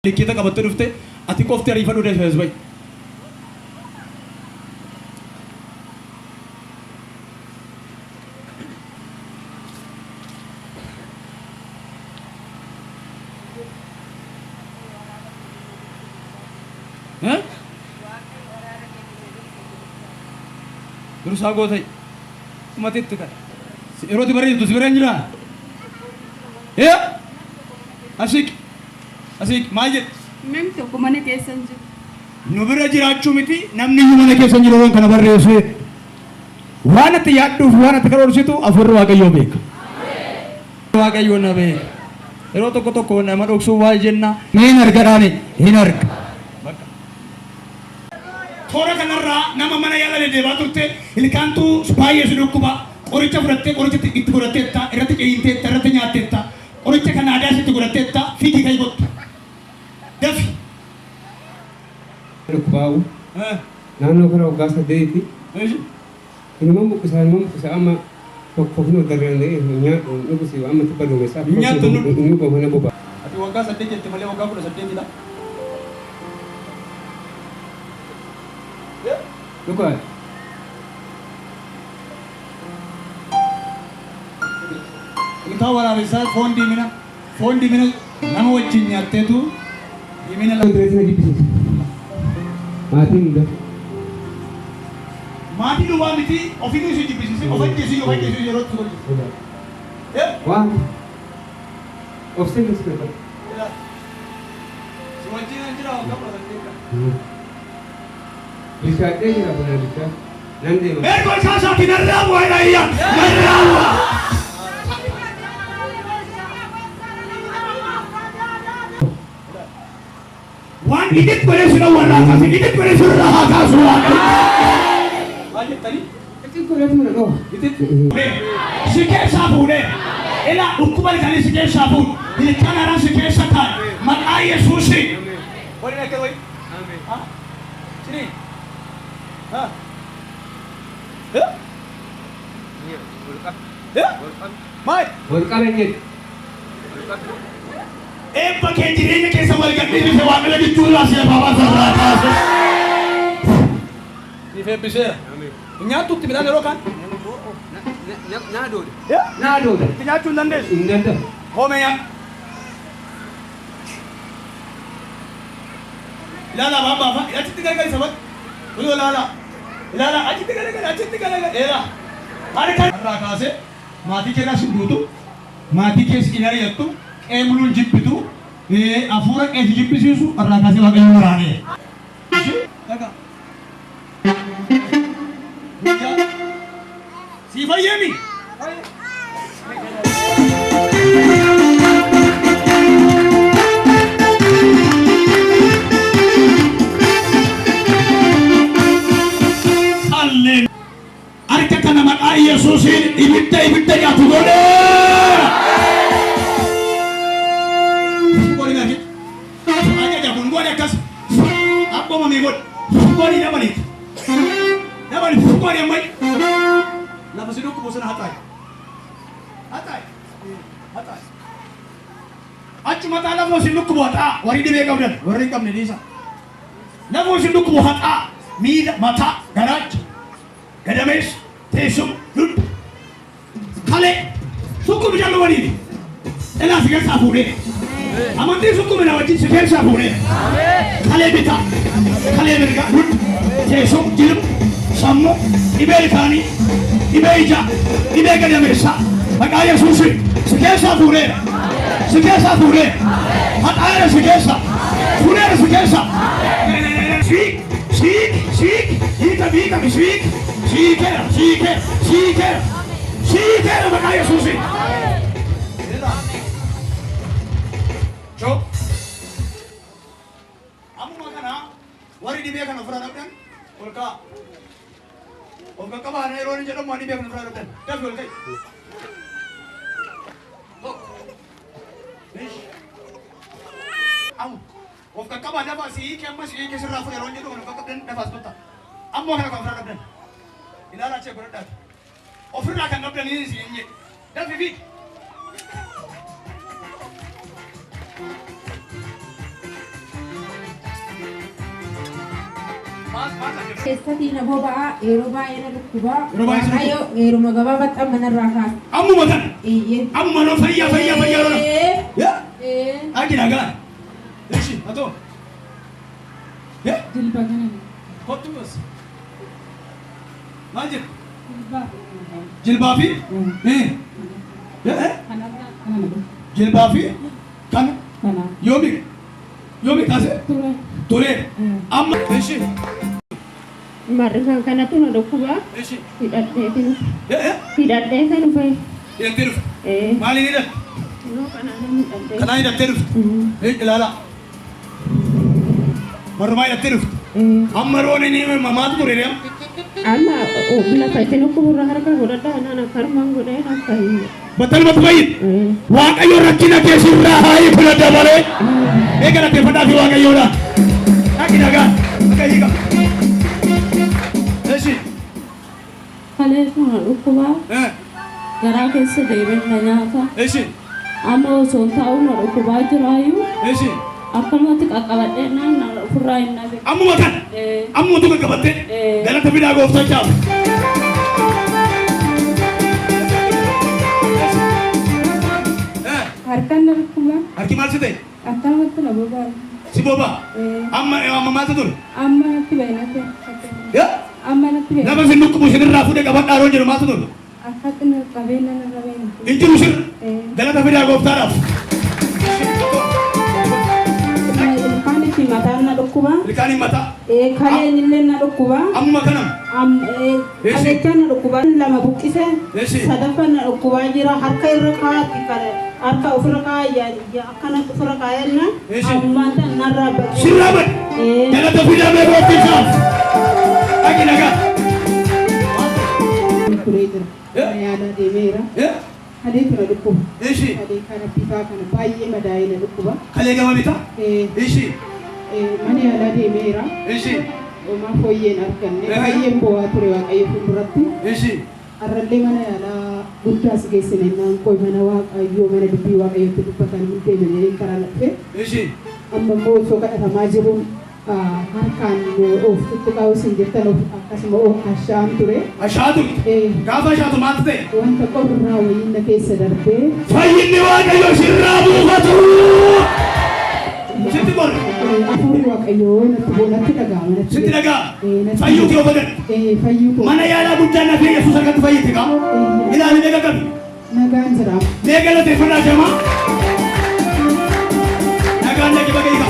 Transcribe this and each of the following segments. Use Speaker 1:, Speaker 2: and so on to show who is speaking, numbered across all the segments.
Speaker 1: Likkita qabattee dhufte ati qofti ariifadhu dafii as ba'i. Eh? Dursaa gootai. Dhumatitti kan. Yeroo itti barreessitu si bira hin jiraa? Eh? Asiq. Asiq maal jedhe?
Speaker 2: Namni tokko mana keessa hin jiru.
Speaker 1: Nu bira jiraachuu miti namni iyyuu mana keessa hin jiru yeroon kana barreesse. Waan ati yaadduu fi waan ati karoorsitu hafuurri Waaqayyoo beeka. Waaqayyoo na beeka. Yeroo tokko tokko nama dhoksuu waa jenna. Hin argadhaani hin arga. Bakka. Toora kanarraa nama mana yaala deddeebaa turte ilkaantu baay'ee si dhukkuba qoricha fudhattee qoricha itti godhatteetta irratti ciniinteetta irratti nyaatteetta qoricha kan aadaas itti godhatteetta fiigii ka'i kottu dafi.
Speaker 3: Dhukkubaa'u naannoo kara waggaa 8ti inuma buqqisa inuma buqqisa amma tokko kunoo darree hin nyaadhu hin dhugusi amma tibba duumessa
Speaker 1: Hin nyaattu hin dhugdu.
Speaker 3: hin dhugu na boba.
Speaker 1: Ati waggaa 8 jette malee waggaa 18 dha.
Speaker 3: Dhugaadha.
Speaker 1: Ilkaan waraabessaa foon diimina foon diimina nama wajjin nyaatteetu diimina
Speaker 3: Yeroo na jibbisiisa. Maatiin hunda.
Speaker 1: Maatii duwwaa miti ofinuu si jibbisiise of ajjeesuu of ajjeesuu yeroo itti godhu.
Speaker 3: Waan of sirreessu barbaada.
Speaker 1: Si wajjin an jira waggaa 18 kana.
Speaker 3: Bilchaadhee jira buna bilchaa. Nan deema.
Speaker 1: Mee gosaa isaatiin narraa bu'a jedha iyya. Narraa bu'a. Waan idit godhee si dhowwa irraa kaase idit godhee si irraa haa kaasu Waaqayyo. Maal jettanii?
Speaker 3: Xixiqqoo irratti mana dhoha.
Speaker 1: Idit si keessaa fuudhee ilaa dhukkuba ilkaanii si keessaa fuudhu ilkaan haaraan si keessa kaa'e maqaa Yesuusiin. Waliin akka wayi. Ha? Cini. Ha? Eh? Eh? Maal?
Speaker 3: Wal qaban jedhu.
Speaker 1: Eebba kee jireenya keessa wal gadhiisise Waaqayyo gidduu irraa si lafaa baasa irraa kaase. Siif eebbiseera. Hin nyaattu itti midhaan yeroo kaan?
Speaker 3: Naa dooda. Naa dooda.
Speaker 1: Itti nyaachuu hin dandeessu.
Speaker 3: Hin danda'u.
Speaker 1: Koomee nyaadhu. Ilaala baabaa fa'a achitti garagali sabatti. Kunoo ilaala. Ilaala achitti garagali achitti garagali. Eera. Harka irraa kaasee maatii keerraa sin duutu. Maatii kees hin ari'attu. Qe'ee muluu hin jibbitu. Hafuura qe'ee si jibbisiisu irraa kaasee Waaqayyo waraanee. Dhagaa. Guyyaa. Sii fayyeemi. Halleluuyaa. Harka kana maqaa Yesuusiin ibidda ibidda nyaatu godheera. Godhi na ajaja kun godhi akkas abboomamee godhi godhi dabaliif dabaliif godhi amma lafa si dhukkubu sana haxaayi haxaayi haxaayi achi mataa lafoo si dhukkubu haxaa warri dhibee qabdan warri hin qabne dhiisa lafoo si dhukkubu haxaa miila mataa garaacha gadameessa teessuma dugda kalee sukkumi jallu waliini ilaa si keessaa fuudhee amantii sukkumi na wajjin si keessaa fuudhee kalee bitaa kalee mirgaa dugda teessuma jilba sammuu dhibee ilkaanii dhibee ijaa dhibee gadameessaa maqaa Yesuusiin si keessaa fuudheera si keessaa fuudheera haxaa'eera si keessaa fuudheera si keessaa siik siik siik hiikami hiikami siik siikeera siikeera siikeera siikeera maqaa Yesuusiin. Choo. Ammuma kana warri dhibee kana ofirraa dhabdan ol ka'a. Of qaqqabaa yeroo inni jedhamu waan dhibee kana ofirraa dhabdan dafi ol ka'i. Tokko. Ish. Amu. Of qaqqabaa dafaa si hiike amma si hiike sirraa fuudhe yeroo inni jedhu kana of qaqqabdan dafaas kottaa. Ammoo kana kan ofirraa dhabdan. Ilaalaa achee godhadhaati. Ofirraa kan dhabdanii isin hin jedhe. Dafi fiigi.
Speaker 4: Keessatti na boba'aa yeroo baay'ee na dhukkubaa.
Speaker 1: Yeroo baay'ee si
Speaker 4: Waaqayyo yeruma gabaabatti amma narraa kaasa.
Speaker 1: Ammuma kana.
Speaker 4: Iyyee.
Speaker 1: Ammuma noo fayyaa fayyaa fayyaa lola. Yaa.
Speaker 4: Ee.
Speaker 1: Dhaqi nagaa. Ishi atoo. Yaa.
Speaker 2: Jilba kana.
Speaker 1: Kottu bas. Maal jedhu?
Speaker 2: Jilbaa.
Speaker 1: Jilbaa fi. Eh. Eh.
Speaker 2: Kanarraa kana na dhufu.
Speaker 1: Jilbaa fi kana
Speaker 2: Kana.
Speaker 1: yoomi yoomi kaase
Speaker 2: Ture.
Speaker 1: ture. Amma. Ishi.
Speaker 4: Marrifaan kanatu na dhukkubaa.
Speaker 1: Ishi.
Speaker 4: Hidhadhee dhufe.
Speaker 1: Eh. Eh.
Speaker 4: Hidhadhee kan dhufe.
Speaker 1: Hidhattee dhufte.
Speaker 4: Ee.
Speaker 1: Maaliin hidhatte?
Speaker 4: Yeroo kanaan hidhadhee.
Speaker 1: Kanaan hidhattee dhufte. Eh, ilaalaa. Marrumaa hidhattee dhufte. Amma roon inni mamaatu ture deema.
Speaker 4: Amma lafa isin dhukkuburra harka godhadhaa naan akka harmaan godhee akka hin.
Speaker 1: Battalumatti fayyite. Waaqayyo rakkina kee sirraa haa hiiku daddabalee. Mee galateeffadhaa fi Waaqayyoodha. Dhaqi nagaan. Akka hiika. Eshi.
Speaker 4: Kaleetu na dhukkubaa.
Speaker 1: Eh.
Speaker 4: Garaa keessa deemee na nyaata.
Speaker 1: Eshi.
Speaker 4: Amma osoo hin taa'u na dhukkubaa jiraayyuu.
Speaker 1: Eshi.
Speaker 4: Akkanumatti qaqqabadhee naan na ofirraa hin dhabe.
Speaker 1: Ammuma kana.
Speaker 4: Ee.
Speaker 1: Ammuma tu qaqqabattee.
Speaker 4: Ee.
Speaker 1: Galata fidaa gooftachaaf. Eh.
Speaker 2: Harkaan na dhukkubaa.
Speaker 1: Harki maal si ta'e?
Speaker 2: Akkanumatti na boba'a.
Speaker 1: Si boba'a.
Speaker 2: Ee.
Speaker 1: Amma amma maaltu ture?
Speaker 2: Amma natti baay'inate.
Speaker 1: Yaa.
Speaker 2: Amma natti baay'inate.
Speaker 1: Nama sin dhukkubu isinirraa fuudhee qabadhaa yeroo jedhu maaltu ture?
Speaker 2: Akkatti na qabee na narra baay'inate.
Speaker 1: Hin jiru sirra.
Speaker 2: Ee.
Speaker 1: Galata fidaa gooftaadhaaf.
Speaker 4: Ilkaan itti mataan na dhukkuba.
Speaker 1: Ilkaan mataa.
Speaker 4: Kaleen illee na dhukkuba.
Speaker 1: Ammuma kanam.
Speaker 4: Kalechaa na dhukkuba. Lama buqqise.
Speaker 1: Eshi.
Speaker 4: Sadaffaan na dhukkubaa jira. Harka irra kaa'atti harka ofirra kaa'aa akkanatti ofirra kaa'enna.
Speaker 1: Eshi.
Speaker 4: Ammaan tan narraa baqee.
Speaker 1: Sirraa bade. Galata fidaa mee gooftichaaf. Dhaqi nagaa.
Speaker 4: Turee jira. Mana yaalaa deemeera. Kalee tura dhukkuba.
Speaker 1: Eshi.
Speaker 4: Kalee kana bitaa kana baay'ee madaa'ee na dhukkuba.
Speaker 1: Kalee gama bitaa. Eshi.
Speaker 4: Mana yaalaa deemeera.
Speaker 1: Eshi.
Speaker 4: Homaa fooyyeen arganne baay'een bo'aa ture Waaqayyo fuulduratti.
Speaker 1: Eshi.
Speaker 4: Har'allee mana yaalaa guddaas geessine naan qoy mana Waaqayyoo mana dubbii Waaqayyootti dubbatan hin deeme jedheen karaa dhufe.
Speaker 1: Eshi.
Speaker 4: Amma immoo osoo kadhatamaa jiruun harkaan of tuttuqaa isin jirtan of akkasuma of ashaa'an ture.
Speaker 1: Ashaa'aa turte. Gaafa ashaatu maaltu ta'e?
Speaker 4: Wanta qorraa wayii na keessa darbee.
Speaker 1: Fayyinni Waaqayyoo sirraa buufatu. Sitti qorre.
Speaker 4: Hafuurri Waaqayyoo natti bu'u natti dhaga'ama.
Speaker 1: Sitti dhaga'ama. Fayyuu kee obadan.
Speaker 4: Fayyuu koo.
Speaker 1: Mana yaalaa guddaa nafee Yesuus harkatti fayyite kaa. Ilaali mee qaqqabi.
Speaker 4: Nagaan jira.
Speaker 1: Mee galateeffadhaa jamaa. Nagaan dhaqi baga hiika.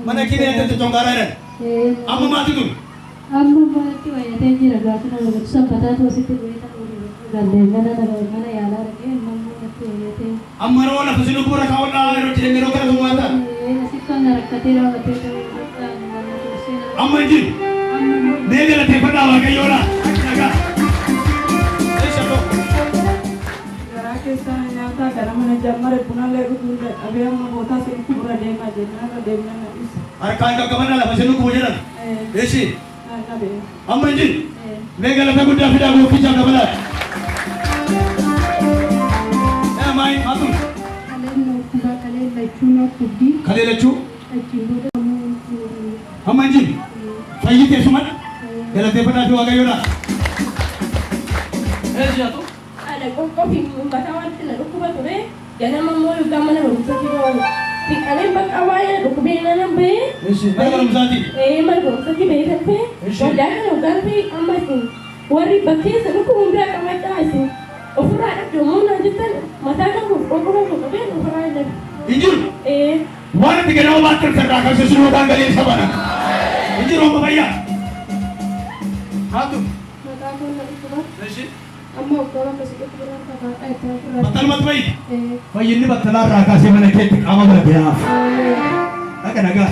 Speaker 1: Mana keenya irratti congaaraa jedhan. Amma maaltu ture?
Speaker 5: Amma manatti wayyatee jira gaafa nama gochuu sabbataa toositti bu'ee ta'uu galee mana mana yaalaa dhaqee amma natti wayyatee.
Speaker 1: Amma yeroo lafa si lubbuu irra kaawwadhaa yeroo jireenya yeroo kana maal ta'a?
Speaker 5: Asitti waan rakkatee raawwatee ta'uu mana tursee.
Speaker 1: Amma hin jiru. Mee galateeffadhaa Waaqayyoodha. Nagaa.
Speaker 2: Garaa keessaa nyaataa gara mana jammare bunallee dhuguun dadhabee amma bootaa si dhukkubra deemaa jennaan irra deemnaan na dhiise.
Speaker 1: Harkaan qaqqabannaa lafa si lukkubu jedhan. Eshi.
Speaker 2: Naannabee.
Speaker 1: Amma hin jiru. Mee galata guddaa fidaa gooftichaaf dabalaa. Maal maal ture?
Speaker 5: Kaleen na dhukkubaa kaleen lachuu na dhukkubdi.
Speaker 1: Kalee lachuu.
Speaker 5: Achiin booda
Speaker 1: Amma hin jiru. Fayyii teessumadha. Galateeffadhaa fi Waaqayyoodha. Eshi atu.
Speaker 4: Ana qoqqofi mataa wanti na dhukkuba ture ganama immoo yookaan mana barumsaatti ba'u. Xiqqaleen bakka waa'ee dhukkubee nanan bahee.
Speaker 1: Eshi mana barumsaati.
Speaker 4: Mana barumsaatti bahee kan ta'e. Waldaa kana yookaan ta'e amma isin warri bakkeessa dhukkuba hundaa qabadhaa isin ofirraa dhabde immoo naan jettan mataa kan qoqqofa qoqqobeen ofirraa hin dhabe.
Speaker 1: Hin jiru. Waan itti ganama baattu irraa kan sisiruu yookaan galee sabana. Hin jiru amma fayyaa. Maaltu?
Speaker 5: Mataa koo na dhukkuba.
Speaker 1: Eshi.
Speaker 5: Amma waggaa bakka si dhukkubirraan kakaadhaa itti ofirraa.
Speaker 1: Battalumatti fayyi. Fayyinni battalaa irraa kaasee mana keetti qaama bira gahaaf. Dhaqa nagaa.